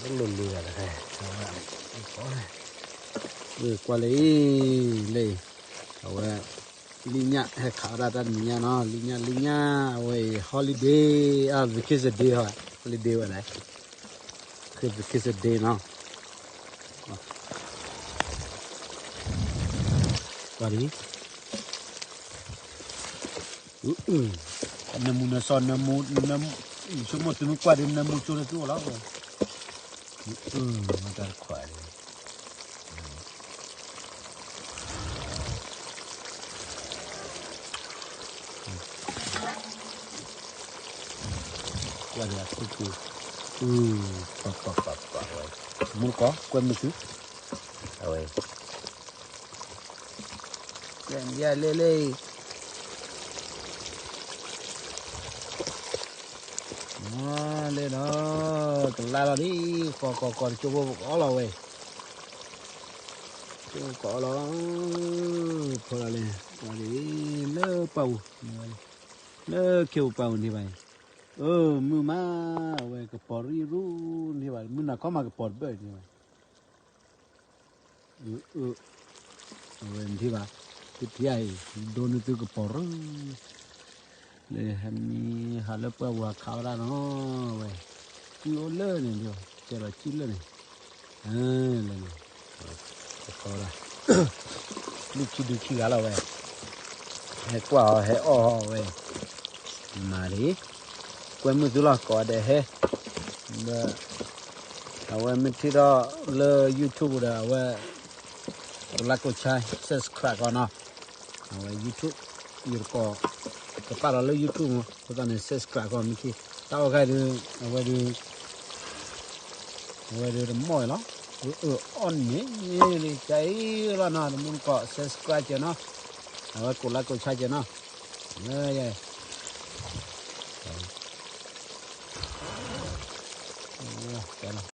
လိၣ်လိၤဂၤတခါ, ကွၢ်လၢ, လၢ, အဝဲ, လံညၣ်ဟဲခးဝဲဒၣ်တၢ်နံၤညါနီၤ, လံညၣ်လံညၣ် အဝဲအံၤ holiday, အ vacation day ဟီ, holiday ဝဲလဲၣ်, ခဲ vacation day နီၤ, ကွၢ်ဒံး နၢမူနၢစီ နၢမူ, ဆိကမိၣ်သုမ့ၢ်ကွၢ်ဒီး နၢမူကၠိလၢသုအိၣ်လီၤ, တၢ်တခွါဒီး, ကွၢ်ဒီးအခိၣ်ကၠိ, ပှၤပှၤပှၤပှၤဝဲ, မူတကိး ကွဲမုာ်သု, အဝဲ ကဲ မ့ၢ်လဲၣ်လဲၣ်, လဲၣ်ဒီး, ကလါလီၤဒ်, ကီကီကီတကၠိဖိကအီလီၤဝဲ, ကၠိဖိကအီလီၤ, ဖီလာ်လဲၣ်, လၢပှၢ်ပူၤ, လၢခ့ပူၤပှၢ်ပူၤန့ၣ်ဘၣ်, အၢ မုၢ်မး, အဝဲကပီၤရံရူန့ၣ်ဘၣ်, မုၢ်နၤခီမးကပီၤတဘၢၣ်န့ၣ်ဘၣ် အဝဲန့ၣ်ဘၣ်, သုထံၣ်အံၤ, ဒိနုာ်သုကပီၤရူ, လၢဟဲမံဟးလၢပှၢ်ပူၤဟးခးဝဲဒၣ်နီၤ, အဝဲ, ကုအိၣ်လၢန့ၣ်, ကဲလီၤကုလၢန့ၣ်, လၢန့ၣ်, ကီဒၣ်, လုၢ်ခံဒုခံဂၤလီၤဝဲ, ဟဲကွၢ်အီၤ ဟဲအီၣ်အီၤဝဲ, မၤဒ် ကွဲမုာ်သုလီၤ ကိးဂၤဒဲးဟဲ, ဒီး အဝဲမ့ၢ်ထံၣ်ထီၣ်လၢ YouTube ဒီး အဝဲ ကိးlikeကိးshare subscribe ကီးနီၤ, အဝဲ YouTube ယတကိး ကပာ်လီၤလၢ YouTube မး အဃိသတးန့ၣ် subscribe ကီးမ့ၢ်ထံၣ် တၢ်အီၣ်ခါအံၤဒုး အဝဲဒုး အဝဲဒုးတမီၢ်အံၤလီၤ, အၢ အၢ အီၣ်န့ၣ် လံ ကအံၤလီၤနီၤ, တမူတကိး subscribe ကဲနီၤ, အဝဲကိးlikeကိးshare ကဲနီၤ, လၢယဲ ကဲလီၤ